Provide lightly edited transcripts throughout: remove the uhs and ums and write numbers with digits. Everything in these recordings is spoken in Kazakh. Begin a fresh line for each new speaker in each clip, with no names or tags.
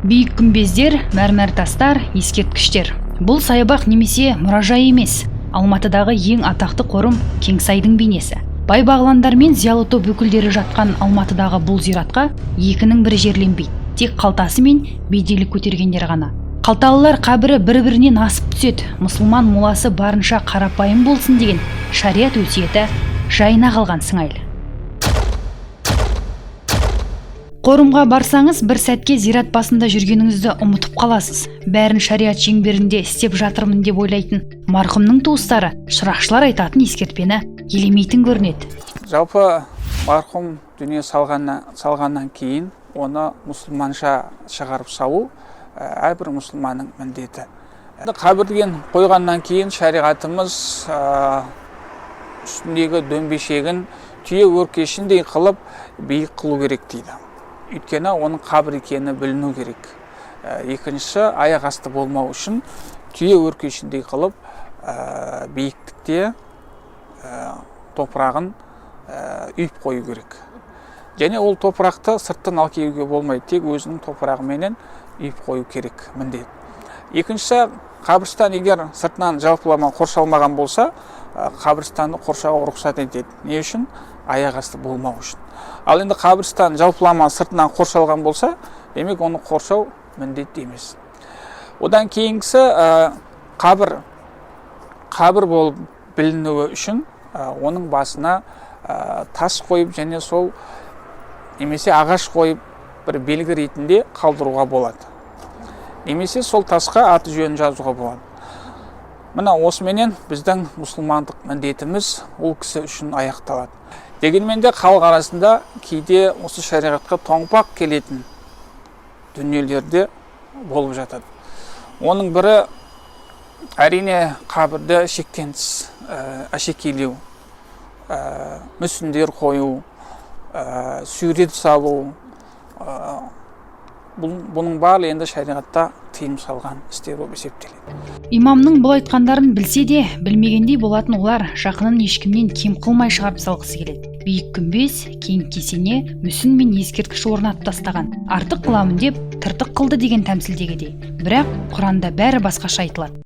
Биік күмбездер, мәрмәр тастар, ескерткіштер. Бұл саябақ немесе мұражай емес. Алматыдағы ең атақты қорым Кеңсайдың бейнесі. Бай бағландар мен зиялы топ өкілдері жатқан Алматыдағы бұл зиратқа екінің бірі жерленбейді. Тек қалтасы мен беделі көтергендер ғана. Қалталылар қабірі бір-бірінен асып түседі. Мұсылман моласы барынша қарапайым болсын деген шариат өсиеті жайына қалған сыңайлы. Қорымға барсаңыз, бір сәтке зират басында жүргеніңізді ұмытып қаласыз. Бәрін шариат шеңберінде істеп жатырмын деп ойлайтын марқұмның туыстары шырақшылар айтатын ескертпені елемейтін көрінеді.
Жалпы марқұм дүние салғаннан кейін оны мұсылманша шығарып салу әрбір мұсылманның міндеті. Қабірден қойғаннан кейін шариғатымыз үстіндегі дөңбешегін түйе өркешіндей қылып биік қылу керек дейді. Өйткені оның қабір екені біліну керек. Екіншісі, аяқ асты болмау үшін түйе өркешіндей қылып биіктікте топырағын үйіп қою керек. Және ол топырақты сырттан алып келуге болмайды, тек өзінің топырағыменен үйіп қою керек міндет. Екіншісі, қабірстан егер сыртынан жалпылама қоршалмаған болса, қабірстанды қоршауға рұқсат етеді. Не үшін? Аяқ асты болмау үшін. Ал енді қабірстан жалпылама сыртынан қоршалған болса, демек оны қоршау міндетті емес. Одан кейінгісі, қабір болып білінуі үшін оның басына тас қойып және сол немесе ағаш қойып бір белгі ретінде қалдыруға болады. Немесе сол тасқа аты жөнін жазуға болады. Мына осыменен біздің мұсылмандық міндетіміз ол кісі үшін аяқталады. Дегенмен де халық арасында кейде осы шариғатқа тоңпақ келетін дүниелерде болып жатады. Оның бірі әрине қабірді шектен тыс әшекейлеу, мүсіндер қою, сурет салу, бұның барлығы енді шариғатта тыйым салған істер болып есептеледі.
Имамның бұл айтқандарын білсе де, білмегендей болатын олар жақынын ешкімнен кем қылмай шығарып салғысы келеді. Биік күмбез, кең кесене, мүсін мен ескерткіш орнатып тастаған. Артық қыламын деп тыртық қылды деген тәмсілдегідей. Бірақ Құранда бәрі басқаша айтылады.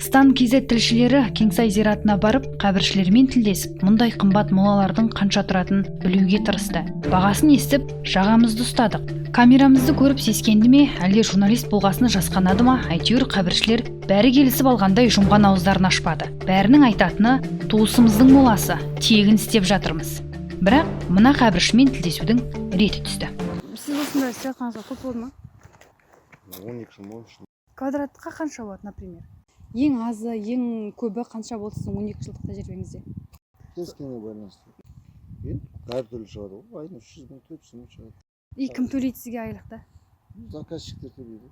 Стан KZ тілшілері Кеңсай зиратына барып, қабіршілермен тілдесіп, мұндай қымбат молалардың қанша тұратынын білуге тырысты. Бағасын естіп, жағамызды ұстадық. Камерамызды көріп сескенді ме, әлде журналист болғасын жасқанады ма, әйтеуір қабіршілер бәрі келісіп алғандай жұмған ауыздарын ашпады. Бәрінің айтатыны: туысымыздың моласы, тегін істеп жатырмыз. Бірақ мына қабіршімен тілдесудің реті түсті.
Сіз осындай істеп жатқаныңызға көп болды ма?
12 жыл, 13 жыл.
Квадратқа қанша болады, например? Ең азы, ең көбі қанша болды сіздің 12 жылдық тәжірибеңізде?
Кескенге байланысты. Енді әртүрлі шығады ғой, айына 300 мың, 400 мың шығады.
И кім төлейді сізге айлықты?
Заказчиктер төлейді.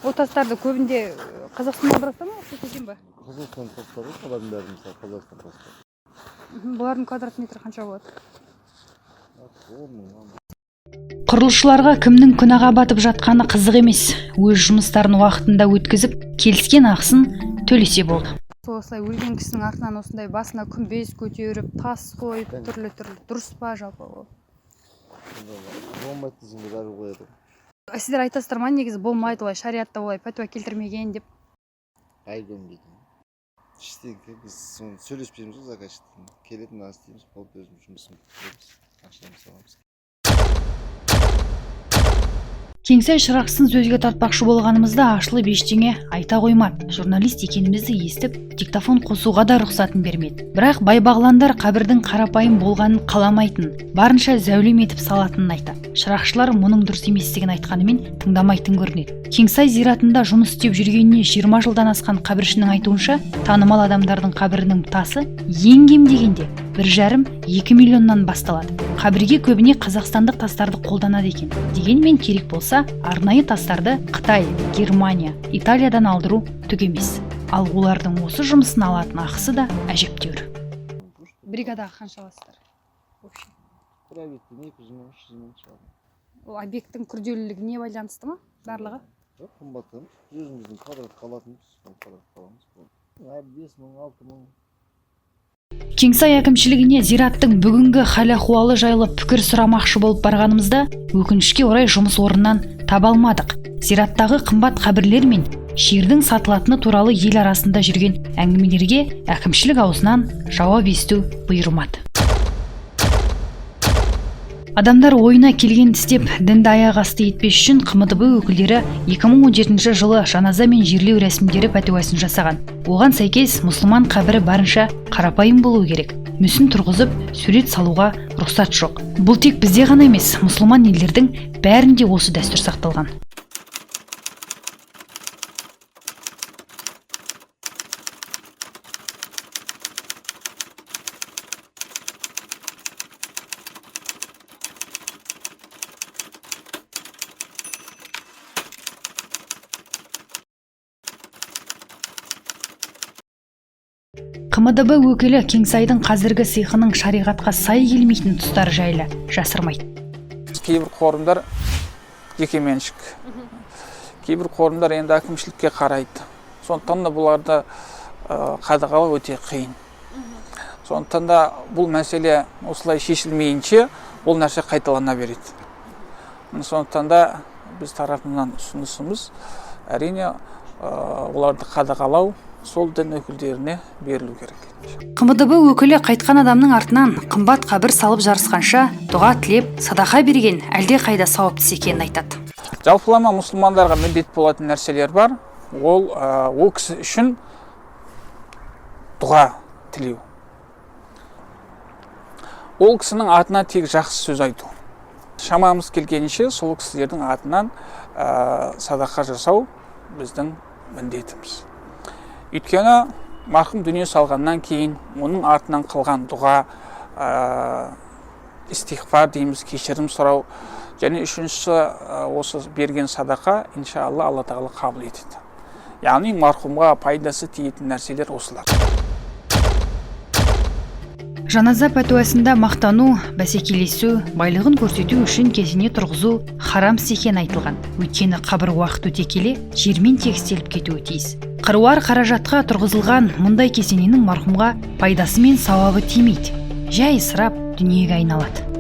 Ол тастарды көбінде Қазақстаннан алдырасыздар ма, шетелден ба?
Қазақстан тастары ғой, олардың бәрі, мысалы, Қазақстан тастары.
Бұлардың квадрат метрі қанша болады?
10 мың.
Құрылысшыларға кімнің күнәға батып жатқаны қызық емес. Өз жұмыстарын уақытында өткізіп, келіскен ақысын төлесе болды.
Сол осылай өлген кісінің артынан осындай басына күмбез көтеріп, тас қойып, түрлі-түрлі, дұрыс па жалпы ол?
Болмайды десең де бәрібір қояды.
Сіздер айтасыздар ма, негізі болмайды олай, шариатта олай пәтуа келтірмеген деп?
Ай көнбейді. Ештеңе, біз соны сөйлеспейміз ғой заказчикпен. Келеді, мынаны істейміз, болды, өзіміз жұмысымызды бітіреміз, ақшамызды аламыз.
Кеңсай шырақшысын сөзге тартпақшы болғанымызда ашылып ештеңе айта қоймады. Журналист екенімізді естіп, диктофон қосуға да рұқсатын бермеді. Бірақ бай-бағландар қабірдің қарапайым болғанын қаламайтын, барынша зәулім етіп салатынын айтады. Шырақшылар мұның дұрыс еместігін айтқанымен тыңдамайтын көрінеді. Кеңсай зиратында жұмыс істеп жүргеніне 20 жылдан асқан қабіршінің айтуынша, танымал адамдардың қабірінің тасы ең кем дегенде 1,5-2 миллионнан басталады. Қабірге көбіне қазақстандық тастарды қолданады екен. Дегенмен керек болса, арнайы тастарды Қытай, Германия, Италиядан алдыру түк емес. Ал олардың осы жұмысын алатын ақысы да әжептәуір.
Бригадаға қанша аласыздар? Вообще.
Бір объекттен 200 мың, 300 мың шығады.
Ол объекттің күрделілігіне байланысты ма барлығы?
Жоқ, қымбат емес. Біз өзіміздің квадратқа алатынбыз, сол квадратқа аламыз. Әр 5 мың, 6 мың.
Кеңсай әкімшілігіне зираттың бүгінгі хал ахуалы жайлы пікір сұрамақшы болып барғанымызда, өкінішке орай, жұмыс орнынан таба алмадық. Зираттағы қымбат қабірлер мен жердің сатылатыны туралы ел арасында жүрген әңгімелерге әкімшілік аузынан жауап есту бұйырмады. Адамдар ойына келгенін істеп, дінді аяқ асты етпес үшін ҚМДБ өкілдері 2017 жылы жаназа мен жерлеу рәсімдері пәтуасын жасаған. Оған сәйкес, мұсылман қабірі барынша қарапайым болу керек. Мүсін тұрғызып, сурет салуға рұқсат жоқ. Бұл тек бізде ғана емес, мұсылман елдердің бәрінде осы дәстүр сақталған. ҚМДБ өкілі Кеңсайдың қазіргі сиқының шариғатқа сай келмейтін тұстары жайлы жасырмайды.
Кейбір қорымдар жекеменшік, кейбір қорымдар енді әкімшілікке қарайды. Сондықтан да бұларды қадағалау өте қиын. Сондықтан да бұл мәселе осылай шешілмейінше, бұл нәрсе қайталана береді. Міне, сондықтан да біз тарапынан ұсынысымыз, әрине, оларды қадағалау сол дін өкілдеріне берілу керек.
ҚМДБ өкілі қайтқан адамның артынан қымбат қабір салып жарысқанша, дұға тілеп, садақа берген әлде қайда сауапты іс екенін айтады.
Жалпылама мұсылмандарға міндет болатын нәрселер бар. Ол кісі үшін дұға тілеу, ол кісінің атына тек жақсы сөз айту, шамамыз келгенше сол кісілердің атынан садақа жасау біздің міндетіміз. Өйткені марқұм дүние салғаннан кейін оның артынан қылған дұға, истиғфар дейміз, кешірім сұрау және үшіншісі, осы берген садақа, иншалла, Алла Тағала қабыл етеді. Яғни марқұмға пайдасы тиетін нәрселер осылар.
Жаназа пәтуасында мақтану, бәсекелесу, байлығын көрсету үшін кесене тұрғызу харам іс екені айтылған. Өйткені қабір уақыт өте келе жермен тегістеліп кетуі тиіс. Қыруар қаражатқа тұрғызылған мұндай кесененің марқұмға пайдасы мен сауабы тимейді, жай ысырап дүниеге айналады.